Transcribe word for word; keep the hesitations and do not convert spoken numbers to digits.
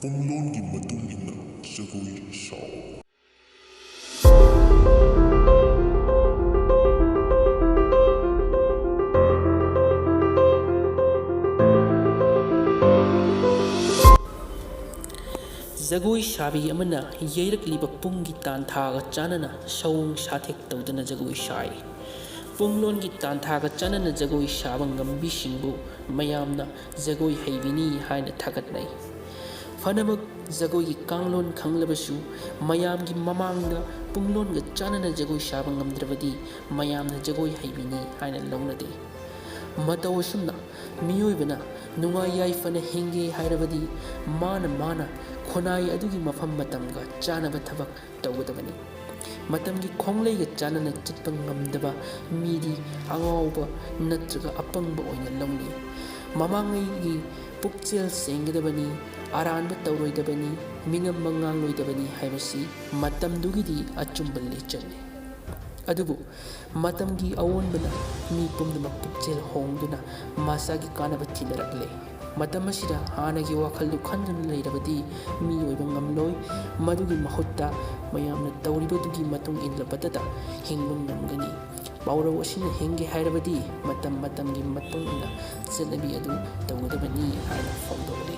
ꯄꯨꯡꯂꯣꯟꯒꯤ ꯃꯇꯨꯡ ꯏꯟꯅ ꯖꯒꯣꯏ ꯁꯥꯎ꯫ ꯖꯒꯣꯏ ꯁꯥꯕꯤ ꯑꯃꯅ ꯌꯩꯔꯛꯂꯤꯕ ꯄꯨꯡꯒꯤ ꯇꯥꯟꯊꯥꯒ ꯆꯥꯟꯅꯅ ꯁꯑꯣꯡ ꯁꯥꯊꯦꯛ ꯇꯧꯗꯨꯅ ꯖꯒꯣꯏ ꯁꯥꯏ꯫ ꯄꯨꯡꯂꯣꯟꯒꯤ ꯇꯥꯟꯊꯥꯒ ꯆꯥꯟꯅꯅ ꯖꯒꯣꯏ ꯁꯥꯕ ꯉꯝꯕꯤꯁꯤꯡꯕꯨ ꯃꯌꯥꯝꯅ ꯖꯒꯣꯏ ꯍꯩꯕꯤꯅꯤ ꯍꯥꯏꯅ ꯊꯥꯒꯠꯅꯩ꯫ ꯐꯅꯃꯛ ꯖꯒꯣꯏꯒꯤ ꯀꯥꯡꯂꯣꯟ ꯈꯪꯂꯕꯁꯨ, ꯃꯌꯥꯝꯒꯤ ꯃꯃꯥꯡꯗ ꯄꯨꯡꯂꯣꯟꯒ ꯆꯥꯟꯅꯅ ꯖꯒꯣꯏ ꯁꯥꯕ ꯉꯝꯗ꯭ꯔꯕꯗꯤ ꯃꯌꯥꯝꯅ ꯖꯒꯣꯏ ꯍꯩꯕꯤꯅꯤ ꯍꯥꯏꯅ ꯂꯧꯅꯗꯦ꯫ ꯃꯇꯧ ꯑꯁꯨꯝꯅ ꯃꯤꯑꯣꯏꯕꯅ ꯅꯨꯡꯉꯥꯏ ꯌꯥꯏꯐꯅ ꯍꯤꯡꯒꯦ ꯍꯥꯏꯔꯕꯗꯤ, ꯃꯥꯅ ꯃꯥꯅ ꯈꯨꯟꯅꯥꯏ ꯑꯗꯨꯒꯤ ꯃꯐꯝ ꯃꯇꯝꯒ ꯆꯥꯟꯅꯕ ꯊꯕꯛ ꯇꯧꯒꯗꯕꯅꯤ꯫ ꯃꯇꯝꯒꯤ ꯈꯣꯡꯂꯩꯒ ꯆꯥꯟꯅꯅ ꯆꯠꯄ ꯉꯝꯗꯕ ꯃꯤꯗꯤ ꯑꯉꯥꯎꯕ ꯅꯠꯇ꯭ꯔꯒ ꯑꯄꯪꯕ ꯑꯣꯏꯅ ꯂꯧꯅꯩ꯫ ꯃꯃꯥꯡꯉꯩꯒꯤ ꯄꯨꯛꯆꯦꯜ ꯁꯦꯡꯒꯗꯕꯅꯤ, ꯑꯔꯥꯟꯕ ꯇꯧꯔꯣꯏꯗꯕꯅꯤ, ꯃꯤꯅꯝꯕ ꯉꯥꯡꯂꯣꯏꯗꯕꯅꯤ ꯍꯥꯏꯕꯁꯤ ꯃꯇꯝꯗꯨꯒꯤꯗꯤ ꯑꯆꯨꯝꯕ ꯂꯤꯆꯠꯅꯤ꯫ ꯑꯗꯨꯕꯨ ꯃꯇꯝꯒꯤ ꯑꯑꯣꯟꯕꯅ ꯃꯤ ꯄꯨꯝꯅꯃꯛ ꯄꯨꯛꯆꯦꯜ ꯍꯣꯡꯗꯨꯅ ꯃꯁꯥꯒꯤ ꯀꯥꯟꯅꯕ ꯊꯤꯅꯔꯛꯂꯦ꯫ ꯃꯇꯝ ꯑꯁꯤꯗ ꯍꯥꯟꯅꯒꯤ ꯋꯥꯈꯜꯗꯨ ꯈꯟꯗꯨꯅ ꯂꯩꯔꯕꯗꯤ ꯃꯤ ꯑꯣꯏꯕ ꯉꯝꯂꯣꯏ꯫ ꯃꯗꯨꯒꯤ ꯃꯍꯨꯠꯇ ꯃꯌꯥꯝꯅ ꯇꯧꯔꯤꯕꯗꯨꯒꯤ ꯃꯇꯨꯡ ꯏꯜꯂꯕꯇꯗ ꯍꯤꯡꯕ ꯉꯝꯒꯅꯤ꯫ ꯄꯥꯎꯔꯧ ꯑꯁꯤꯅ ꯍꯤꯡꯒꯦ ꯍꯥꯏꯔꯕꯗꯤ ꯃꯇꯝ ꯃꯇꯝꯒꯤ ꯃꯇꯨꯡ ꯏꯟꯅ ꯆꯠꯅꯕꯤ ꯑꯗꯨ ꯇꯧꯒꯗꯕꯅꯤ ꯍꯥꯏꯅ ꯐꯣꯡꯗꯣꯛꯂꯤ꯫